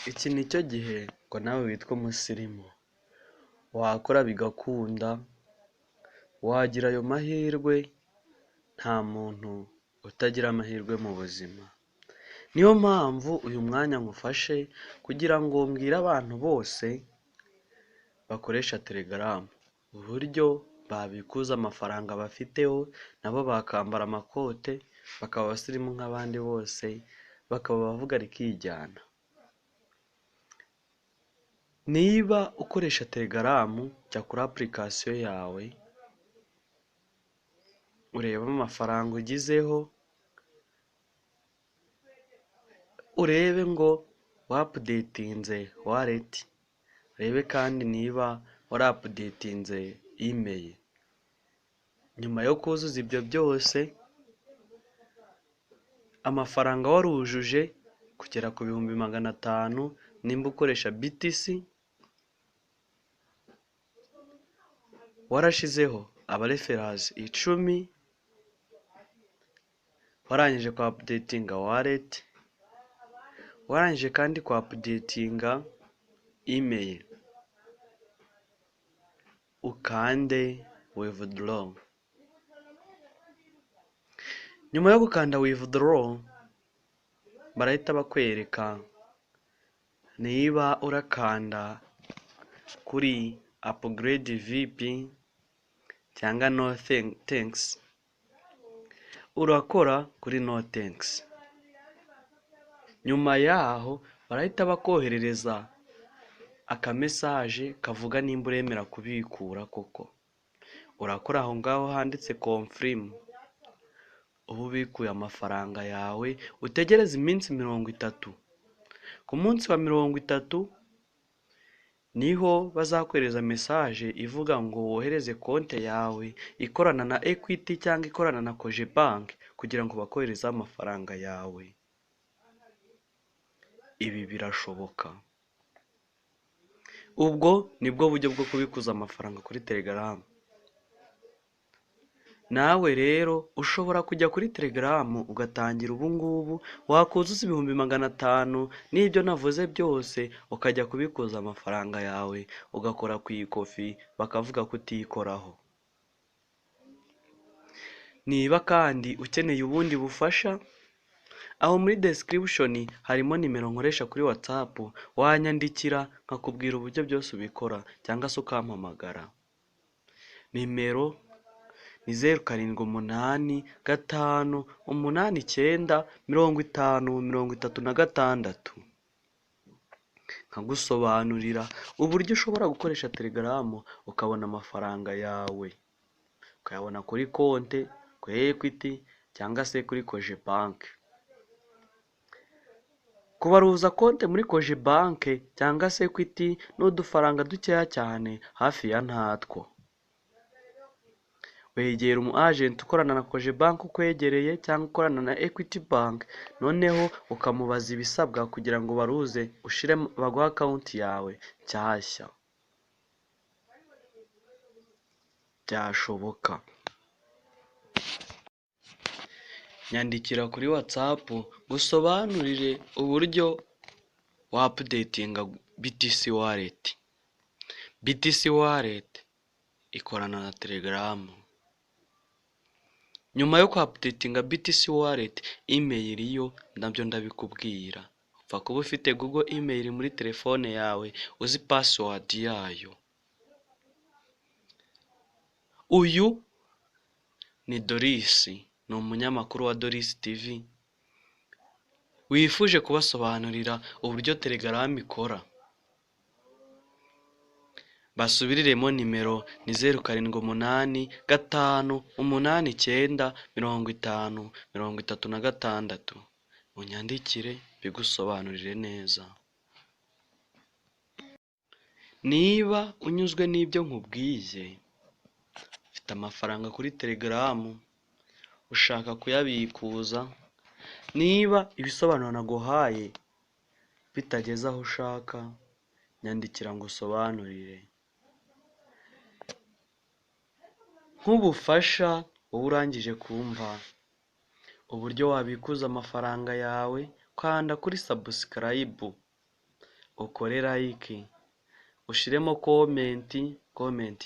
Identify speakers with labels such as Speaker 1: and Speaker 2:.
Speaker 1: Iki ni cyo gihe ngo nawe witwe umusirimu, wakora bigakunda, wagira ayo mahirwe, nta muntu utagira amahirwe mu buzima. Niyo mpamvu uyu mwanya ngufashe kugira ngo mbwire abantu bose bakoresha Telegram uburyo babikuza amafaranga bafiteho, nabo bakambara amakote, bakaba abasirimu nk'abandi bose, bakaba abavuga rikijyana. Niba ukoresha Telegram jya kuri application yawe urebe amafaranga ugizeho, urebe ngo wapudetinze wallet, urebe kandi niba warapudetinze email. Nyuma yo kuzuza ibyo byose, amafaranga warujuje kugera ku 500,000 nimba ukoresha BTC, warashizeho abareferazi 10, warangije kwapudetinga wallet, warangije kandi kwapudetinga email, ukande withdraw. Nyuma yo gukanda withdraw, barahita bakwereka niba urakanda kuri upgrade VIP cyangwa no thanks. Urakora kuri no thanks. Nyuma yaho barahita bakoherereza akamesaje kavuga nimba uremera kubikura koko. Urakora aho ngaho handitse confirm, uba ubikuye amafaranga yawe, utegereze iminsi 30. Ku munsi wa 30 niho bazakohereza mesaje ivuga ngo wohereze konti yawe ikorana na Equity cyangwa ikorana na Cogebanque kugira ngo bakohereze amafaranga yawe. Ibi birashoboka. Ubwo nibwo buryo bwo kubikuza amafaranga kuri Telegram. Nawe rero ushobora kujya kuri Telegram ugatangira ubu ngubu, wakuzuza 500,000 n'ibyo navuze byose, ukajya kubikuza amafaranga yawe, ugakora ku ikofi bakavuga ko utikoraho. Niba kandi ukeneye ubundi bufasha, aho muri description harimo nimero nkoresha kuri WhatsApp, wanyandikira nkakubwira uburyo byose ubikora cyangwa se ukampamagara. Nimero ni 0 7 8 5 8 9 50 36. Nkagusobanurira uburyo ushobora gukoresha Telegram ukabona amafaranga yawe, ukayabona kuri konte, kuri Equity cyangwa se kuri Cogebanque. Kubaruza konte muri Cogebanque cyangwa se Equity ni udufaranga dukeya cyane, hafi ya ntatwo. Wegera umu agent ukorana na Cogebanque ukwegereye cyangwa ukorana na Equity Bank, noneho ukamubaza ibisabwa kugira ngo baruze ushire baguhe account yawe nshyashya. Byashoboka. Nyandikira kuri WhatsApp ngusobanurire uburyo wapudetinga BTC wallet. BTC wallet ikorana na Telegram. Nyuma yo kwapudetinga BTC wallet, email yo nabyo ndabikubwira. Upfa kuba ufite Google email muri telefone yawe, uzi password yayo. Uyu ni Doris, ni umunyamakuru wa Doris TV, wifuje kubasobanurira uburyo Telegram ikora. Basubiriremo nimero ni 0 7 8 5 8 9 50 36. Unyandikire bigusobanurire neza. Niba unyuzwe n'ibyo nkubwiye, ufite amafaranga kuri Telegram, ushaka kuyabikuza, niba ibisobanuro naguhaye bitageze aho ushaka, nyandikira ngusobanurire. Nk'ubufasha wowe urangije kumva uburyo wabikuza amafaranga yawe, kanda kuri subscribe. Ukore like, ushiremo comment, comment.